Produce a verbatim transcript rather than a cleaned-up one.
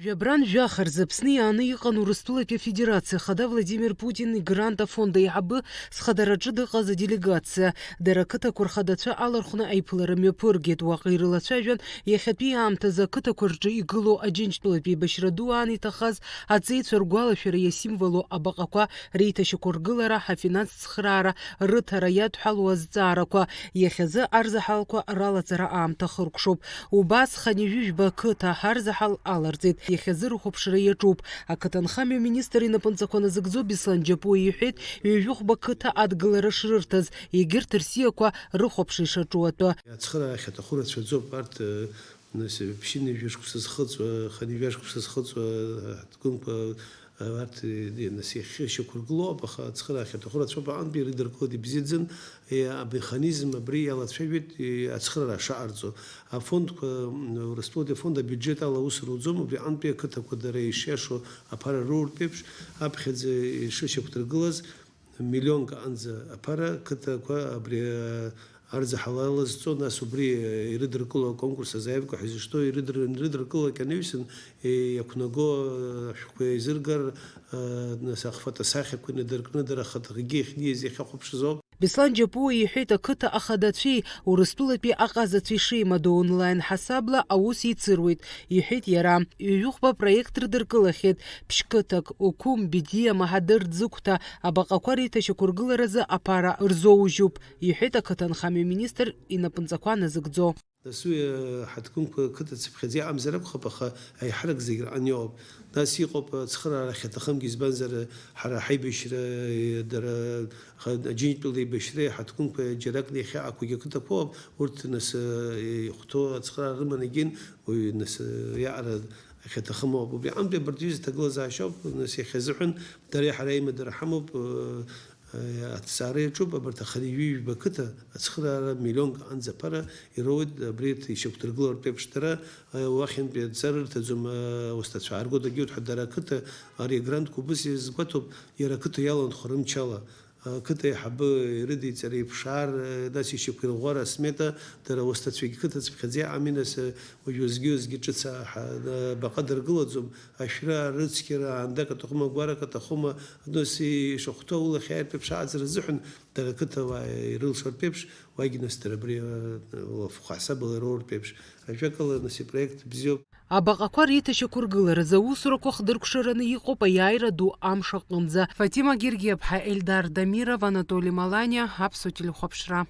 Жәабран жәаха рзы Аԥсны иааны иҟан Урыстәылатәи Афедерациа Ахада Владимир Путин игрант афонд аиҳабы зхадараҿы дыҟаз аделегациа. Дара ақыҭақәа рхадацәа алархәны аиԥылара мҩаԥыргеит. Уаҟа ирылацәажәан иахьатәи аамҭазы ақыҭақәа рҿы игылоу Аџьынџьтәылатә еибашьра ду аан иҭахаз аҵеицәа ргәалашәара иасимволу абаҟақәа реиҭашьақәыргылара, ҳафинанс цхыраара, рыҭара иадҳәалоу азҵаарақәа. Иахьазы арзаҳалқәа ралаҵара аамҭа хыркәшоуп. Убас хынҩажәижәба қыҭа ҳарзаҳал аларҵеит. Иахьазы рыхәаԥшра иаҿуп. Ақыҭанхамҩа министр инапынҵақәа назыгӡо Беслан Џьапуа иҳәеит, ҩажәихәба қыҭа адгылара шрырҭаз, егьырҭ рсиақәа рыхәаԥшра ишаҿу атәы. Ацхыраара ахьаҭаху рацәаӡоуп, арҭ, э, нас, ԥшьынҩажәа шықәса зхыҵуа, хынҩажәа шықәса зхыҵуа, э, ҳаҭгәынқәа, э, арҭ, э, нас, иахьышьақәыргылоу ауп, аха ацхыраара ахьаҭаху рацәоуп, аҟынтәи ирыдыркылеит ибзиаӡаны, э, амеханизм абри иалацәажәеит, э, ацхыраара шаҟарҵо. Афондқәа, м, Урыстәылатәи афонд абиуџьет ала аус руӡом, убри аҟынтәи ақыҭақәа дара ишиашоу аԥара роуртә еиԥш, аԥхьаӡа ишышьақәдыргылаз, миллионк аҟынӡа аԥара қыҭақәа абри, а, арзаҳал алазҵо, нас убри, а, ирыдыркыло аконкурс азаявка ҳәа изышьҭоу ирыдыр-, ирыдыркыло акьанаҩсан, е, иақәнаго, а, ашәҟәқәа еизыргар, а, нас афотосахьақәа инадыркны дара ахаҭагьы иахьниаз иахьахәаԥшыз ауп. Беслан Џьапуа иҳәеит, ақыҭа ахадацәеи Урыстәылатәи аҟазацәеи шеимадоу онлайн ҳасабла аус еицыруеит, иҳәеит иара. Ҩажәихәба проект рыдыркылахьеит, ԥшь-қыҭак, Окум, Бедиа, Маҳадыр, Ӡыгәҭа, абаҟақәа реиҭашьақәыргыларазы аԥара рзоужьуп, иҳәеит ақыҭанхамҩа министр инапынҵақәа назыгӡо. Нас уи, э, ҳаҭгәынқәа қыҭа цыԥхьаӡа иҟамзар акәхап, аха аиҳарак зегь рҟны иоуп. Нас иҟоуп, э, ацхыраара ахьаҭахымгьы, избанзар, э, ҳара ҳаибашьра, э, дара, ха-, Аџьынџьтәыла еибашьреи ҳаҭгәынқәа џьаракны иахьаақәагьы ақыҭақәа ыҟоуп, урҭ нас, э, ихәҭоу ацхыраара рыманы егьин, уи нас, э, иаҟара ахьаҭахым ауп. Убри аҟынтәи абарҭ рҩыза ҭагылазаашьа ауп, нас иахьазыҳәан дареи ҳареи аимадара ҳамоуп, э, Аҭҵаара иаҿуп абарҭ ахынҩажәижәба қыҭа ацхыраара миллионк аҟынӡа аԥара ироуеит, абри ишьақәдыргылартә еиԥш дара, уахьынтәи адҵа рырҭаӡом, ауасҭацәа аарго дагьиуеит ҳәа дара ақыҭа, ари агрантқәа убыс иазгәаҭоуп, иара ақыҭа иаланхо рымчала. Ақыҭа аиҳабы ирыдиҵар, иԥшаар, нас ишьақәирӷәӷәар асмета, дара ауасҭацәагьы қыҭа цыԥхьаӡа иҟами, нас, уажә уеизгьы-уеизгьы ҿыц аҳа-, баҟа дыргылаӡом, ашәра, арыцқьара, аандак аҭахума, агәарак аҭахума, Нас ишахәҭоу улахь иааиртә еиԥш аҟаҵара азыҳәан, дара ақыҭауаа ирылшартә еиԥш, уагь нас дара абри, э, лаф-, ҳасабала ироуртә еиԥш, ажәакала, нас ипроект бзиоуп. Абаҟақәа реиҭашьақәыргыларазы аусурақәа хдыркәшараны иҟоуп аиааира ду амш аҟынӡа. Фатима Гергиаԥҳа, Ельдар Дамиров, Анатоли Маланиа, Аԥсуа телехәаԥшра.